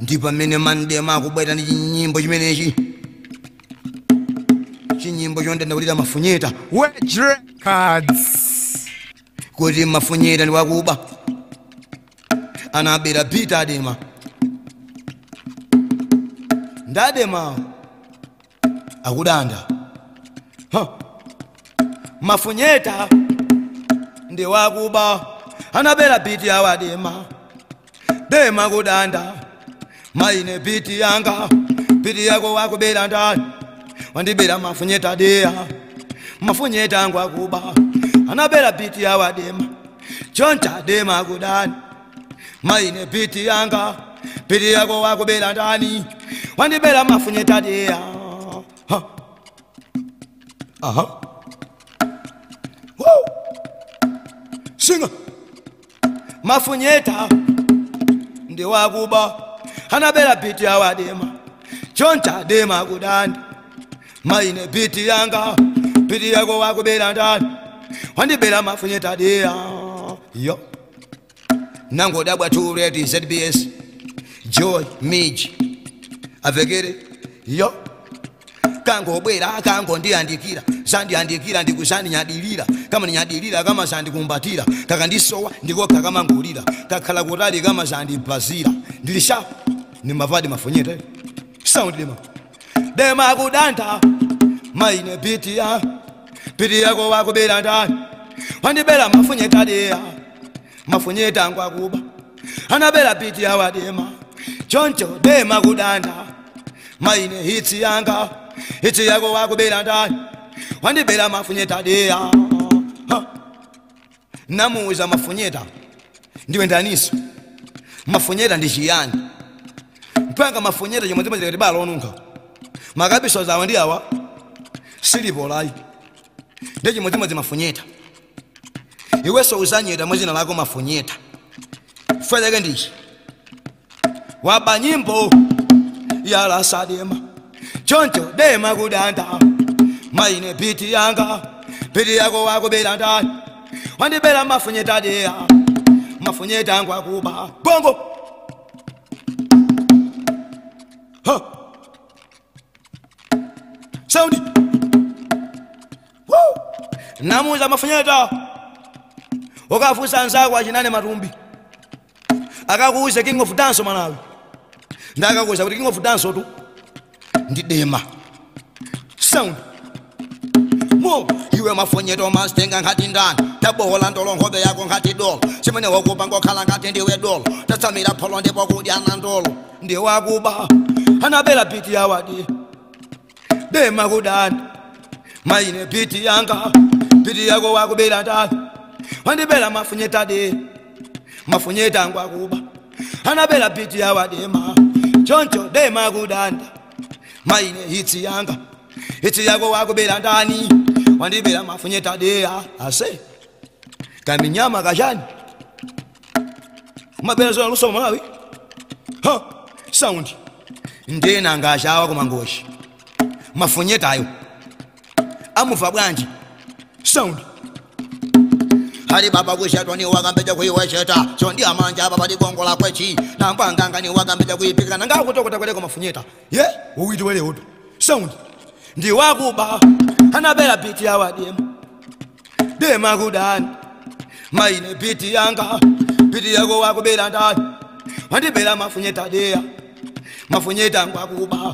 Ndipo amene mandema akubwera ndi chinyimbo chimenechi, chinyimbo chondandaulira Mafunyeta. Wedge Records. Kuti Mafunyeta ndi wakuba, anabera Peter Adema. Ndadema akudanda. Mafunyeta ndi wakuba, anabera Peter awadema. Dema kudanda, maine Peter yanga, Peter yako wakubera ndani. Wandibera Mafunyeta dea, Mafunyeta angu akuba, anabera Peter awadema. Choncha dema kudani, maine Peter yanga, Peter yako wakubera ndani. Wandibera Mafunyeta dea. Aha. Woo! Singer. Mafunyeta ndi wakuba, anabera Peter awadema. Choncha dema kudani, maine Peter yanga, Peter yako wakubera ndani. Wandibera Mafunyeta dea. Yo. Nango dabwa tu ready ZBS. Joy Midge. Avekere. Yo. Kango bwera kango ndiandikira, sandiandikira ndikusaninyadilira, kama ninyadilira kama sandikumbatira, kakandisowa ndikoka kama ngulira, kakhala kutali kama sandibazira. Ndilisha ni mavadi Mafunyeta. Sound dema. Dema kudanda, maine Peter ya, Peter yako wakubera ndani. Wandibera Mafunyeta dea, Mafunyeta angu akuba, anabera Peter ya wadema. Choncho dema kudanda, maine hitsi yanga, hitsi yako wakubera ndani. Wandibera Mafunyeta dea. Namuuza Mafunyeta ndiwe ndaniso. Mafunyeta ndi chiyani? Mpanga Mafunyeta chomwe chimachita balo onunka. Makabiso zawo ndi awa silipo lai. Ndi chimwe Mafunyeta. Iweso uzanyeta mwezina lako Mafunyeta. Fweleke ndichi waba nyimbo yala sadema. Choncho dema kudanda, maine Peter yanga, Peter yako wakubera ndani. Wandibera Mafunyeta dea, Mafunyeta angu akuba bongo. Ha. Sound. Woo. Namuza Mafunyeta ukafusa nzako achinane matumbi, akakuuza King of Dance Malawi. Ndakakuuza kuti King of Dance tu ndi dema. Sound. Mo iwe Mafunyeta mastenga ngati ndani, tabohola ndolo nkhope yako ngati dolo, chimene wakuba ngokhala ngati ndiwe dolo, tatsamira pholo ndipo kudya na ndolo. Ndi wakuba, anabera Peter awadi. Dema kudani, maine Peter yanga, Peter yako wakubera ndani. Wandibera Mafunyeta de, Mafunyeta angu akuba, anabera Peter awadema. Choncho dema kudanda, maine hitsi yanga, hitsi yako wakubera ndani. Wandibera Mafunyeta dea. Ase kaminyama kajani mabera zona luso Malawi. Ha. Sound. Ndena ngashawa kumangoshi. Mafunyeta ayo amufa bwanji. Sound. Hali baba kushatwa ni wakambeja kuiwesheta, so ndi amanja baba digongola kwechi, nambanganga ni wakambeja kuipika nanga kutokota kweleko Mafunyeta. Ye uwiti wele utu. Sound. Ndi wakuba, anabera Peter awadema. Dema kudani, maine Peter yanga, Peter yako wakubera ndani. Wandibera Mafunyeta dea, Mafunyeta angu akuba,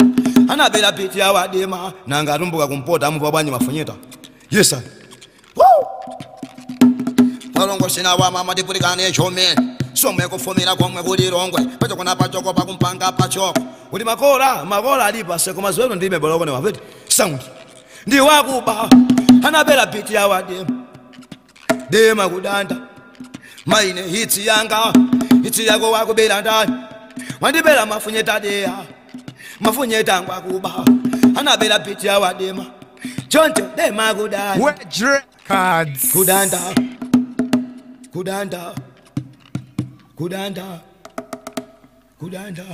anabera Peter awadema. Nanga atumbuka kumpota amupa bwanji Mafunyeta. Yes sir. Woo. Palongo sina wa mama dipulikane chome, somwe kufumira komwe kulirongwe, pachokona pachoko pakumpanga pachoko. Uli makola, makola alipa seko mazoelo ndime boloko ne waveti. Sound. Ndi wakuba, anabera Peter awadema. Dema kudanda, maine hitsi yanga, hitsi yako wakubera ndani. Wandibera Mafunyeta dea, Mafunyeta angu akuba, anabera Peter awadema. Choncho dema kudanda. Wedge Records. Kudanda. Kudanda. Kudanda. Kudanda.